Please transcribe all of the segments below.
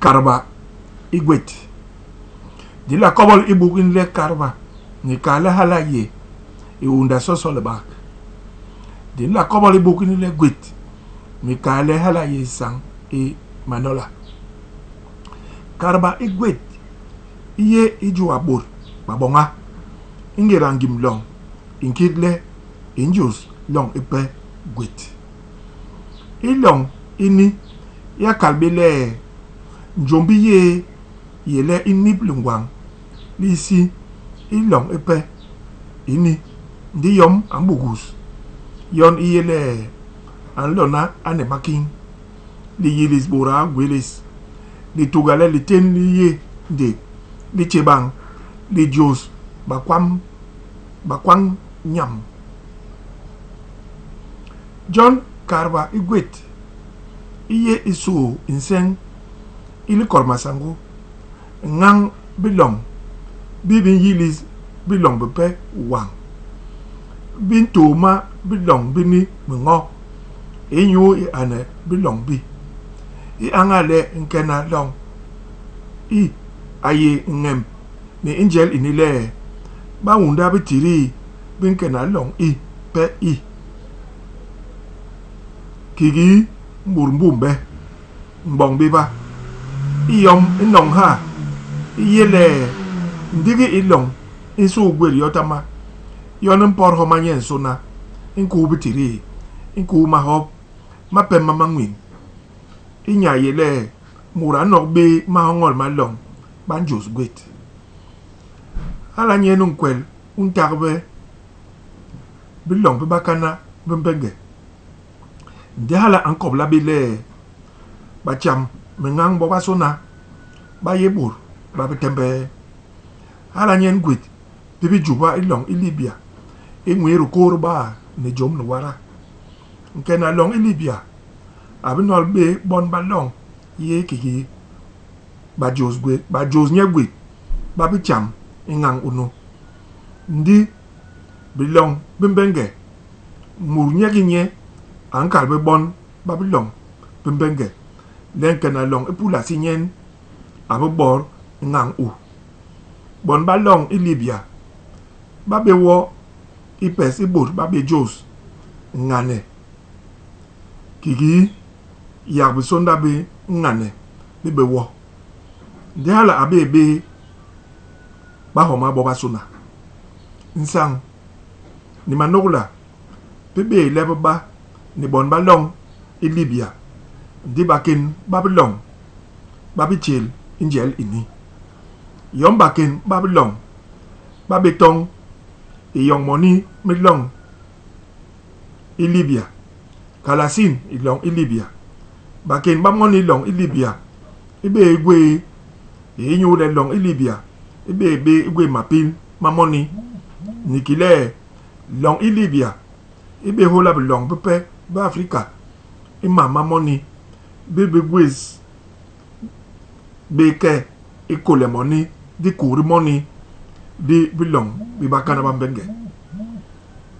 Kadba i gwét. Di nla kobol i buk ini le kadba ni kal le hala a yé i unda soso libak. Di nla kobol i buk ini le gwét ni kal le hala a yé sañ i manola. Kadba i gwét i yé i jôa bôt ba boña ingéda ngim loñ i nkit le i njôs loñ ipe gwét. I loñ ini y'a kal bé le njômbi yéé i yé le i nip lingwañ li hisi i loñ ipe ini, ndi yom a mbugus yon i yé le a nlona ane makiñ, liyilis bôda gwélés, lituga le litén li yé ndék, li tjé bañ, li jôs bakwañ ñamb. Jon kadba i gwét i yé i sôô nseñ i likot masañgô, ñañ biloñ bi bi nyilis biloñ bipe wañ, bi ntôôma biloñ bini miño inyu i ane biloñ bi. I añal le nkena loñ i a yé ñemb ni i njel ini le ba ñunda bitidii bi nkena loñ i pe i kikii mut mbu mbe, mboñ béba. I yom i noñ ha i yé le ndigi i loñ i nsuu gwét yotama yon i mpot homa nyensôna i nkuu bitidii, i nkuu mahop mape ma mañwin. I nya yé le mut a nok bé mahoñol ma loñ ba njôs gwét. Hala nyen nkwel u ntagbe biloñ bi bakana bi Mbenge. Ndi hala a nkobla bé le batjam miñañ bobasôna ba yé bôt ba bitembee. Hala nyen gwét bi bi juba i loñ i Libia i nwii dikôô di baa ni jôm ni wada. Nkena loñ i Libia a bi nol bé bon ba loñ yé kiki bajôs nye gwét ba bi tjam i ñañ unu. Ndi biloñ bi Mbenge, mut nye ki nye a nkal bé bon ba biloñ bi Mbenge le nkena loñ i Pulasi nyen a bi bot ñañ u. Bon ba loñ i Libia ba bé wo i pes i bôt ba bé jôs ñane kiki yak bisônda bi ñane bi bé wo. Ndi hala a bé bé bahoma bobasôna. Nsañ ni manôgla bi bé le bi ba ni bon ba loñ i Libia, ndi bakén ba biloñ ba bi tjél i njel ini. Yom bakén ba biloñ ba bé toñ i yoñ moni mi loñ i Libia, kalasin i loñ i Libia. Bakén ba moni loñ i Libia i bé i gwéé inyule loñ i Libia i bé bé i gwé mapil ma moni, ni ki le loñ i Libia i bé hôla biloñ bipe bi Afrika i mam ma moni bi bi gwés bé ke i kôle moni dikuu di moni di biloñ bi bakana ba Mbenge.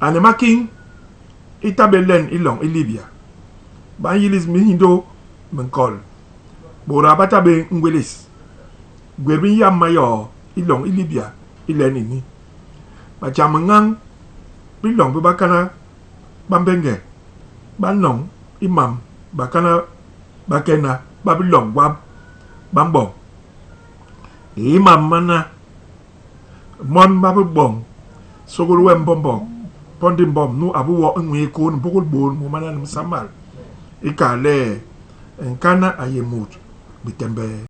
Ane makiñ i ta bé len i loñ i Libia. Ba nyilis minhindô minkol. Bôda ba ta bé ngwélés. Gwét bi nyam mayoo i loñ i Libia i len ini. Batjam miñañ biloñ bi bakana ba Mbenge ba noñ i mam bakana bakena ba biloñ gwap ba mboñ. I mam mana mon ma bi boñ sôgôl wem Mbombog Pondi Mbom nu a bi wo i nwii kôn mbôgôl bôn mu mana ni minsamal i kal le Nkana a yé mut bitembee.